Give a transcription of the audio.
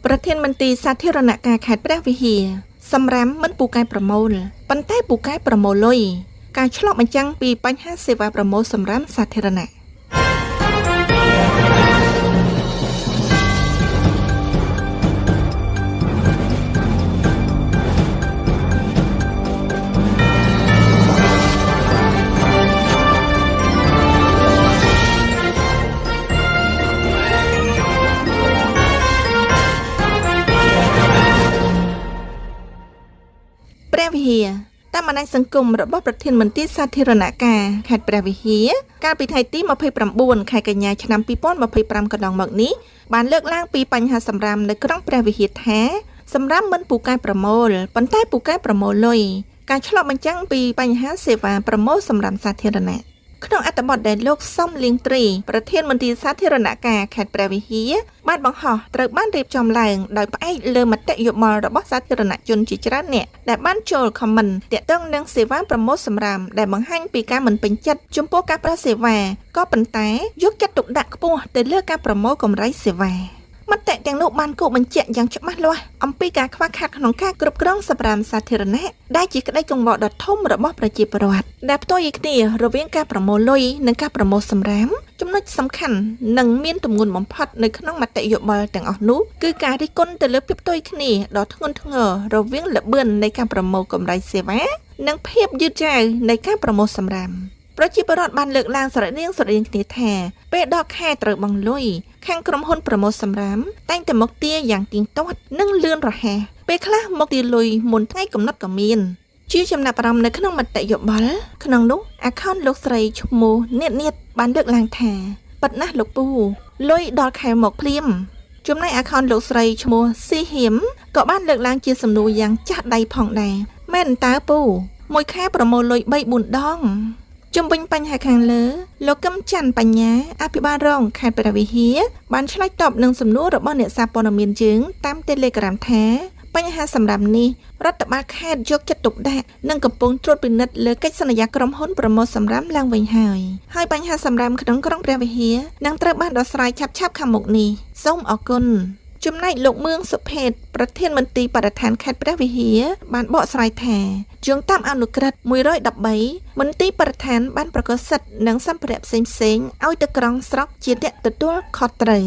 ប្រធានមន្ទីរសាធារណការខេត្តព្រះវិហារសម្រាមមិនពូកែប្រមូលប៉ុន្តែពូកែប្រមូលលុយការឆ្លុះបញ្ចាំងពីបញ្ហាសេវាប្រមូលសម្រាមសាធារណៈព្រះវិហារតាមបណ្ដាញសង្គមរបស់ប្រធានមន្ទីរសាធារណការខេត្តព្រះវិហារកាលពីថ្ងៃទី29ខែកញ្ញាឆ្នាំ2025កន្លងមកនេះបានលើកឡើងពីបញ្ហាសម្រាមនៅក្រុងព្រះវិហារថាសម្រាមមិនពូកែប្រមូលប៉ុន្តែពូកែប្រមូលលុយការឆ្លុះបញ្ចាំងពីបញ្ហាសេវាប្រមូលសម្រាមសាធារណៈក្នុងអត្ថបទដែលលោកសំលៀងទ្រីប្រធានមន្ទីរសាធារណការខេត្តព្រះវិហារបានបង្ហោះត្រូវបានរៀបចំឡើងដោយផ្អែកលើមតិយោបល់របស់សាធារណជនជាច្រើនអ្នកដែលបានចូល comment ទាក់ទងនឹងសេវាប្រមូលសម្រាមដែលបង្ហាញពីការមិនពេញចិត្តចំពោះការផ្ដល់សេវាក៏ប៉ុន្តែយកចិត្តទុកដាក់ខ្ពស់ទៅលើការប្រមូលកម្រៃសេវាមតិទាំងនោះបានគូបញ្ជាក់យ៉ាងច្បាស់លាស់អំពីការខ្វះខាតក្នុងការគ្រប់គ្រងសម្រាមសាធារណៈដែលជាក្តីកង្វល់ដ៏ធំរបស់ប្រជាពលរដ្ឋដែលផ្ទុយគ្នារវាងការប្រមូលលុយនិងការប្រមូលសម្រាមចំណុចសំខាន់និងមានទម្ងន់បំផុតនៅក្នុងមតិយោបល់ទាំងអស់នោះគឺការរិះគន់ទៅលើភាពផ្ទុយគ្នាដ៏ធ្ងន់ធ្ងររវាងល្បឿននៃការប្រមូលកម្រៃសេវានិងភាពយឺតយ៉ាវនៃការប្រមូលសម្រាមប្រជាពលរដ្ឋបានលើកឡើងស្រដៀងគ្នាថាពេលដល់ខែត្រូវបង់លុយខាងក្រុមហ៊ុនប្រមូលសម្រាមតែងតែមកទារយ៉ាងទៀងទាត់និងលឿនរហ័សពេលខ្លះមកទារលុយមុនថ្ងៃកំណត់ក៏មានជាចំណាប់អារម្មណ៍នៅក្នុងមតិយោបល់ក្នុងនោះ account លោកស្រីឈ្មោះនៀតនៀតបានលើកឡើងថាប៉ិតណាស់លោកពូលុយដល់ខែមកភ្លាមចំណែក account លោកស្រីឈ្មោះស៊ីហ៊ឹមក៏បានលើកឡើងជាសំណួរយ៉ាងចាស់ដៃផងដែរមែនតើពូមួយខែប្រមូលលុយ3 4ដងជុំវិញបញ្ហាខាងលើលោកកឹមច័ន្ទបញ្ញាអភិបាលរងខេត្តព្រះវិហារបានឆ្លើយតបនឹងសំណួររបស់អ្នកសារព័ត៌មានយើងតាម Telegram ថាបញ្ហាសម្រាមនេះរដ្ឋបាលខេត្តយកចិត្តទុកដាក់និងកំពុងត្រួតពិនិត្យលើកិច្ចសន្យាក្រុមហ៊ុនប្រមូលសម្រាមឡើងវិញហើយហើយបញ្ហាសម្រាមក្នុងក្រុងព្រះវិហារនឹងត្រូវបានដោះស្រាយឆាប់ៗខាងមុខនេះសូមអរគុណចំណែកលោកមឿងសុភេតប្រធានមន្ទីរបរិស្ថានខេត្តព្រះវិហារបានបកស្រាយថាយោងតាមអនុក្រឹត្យ113មន្ទីរបរិស្ថានបានប្រកាសសិទ្ធិនិងសម្ភារៈផ្សេងៗឲ្យទៅក្រុងស្រុកជាអ្នកទទួលខុសត្រូវ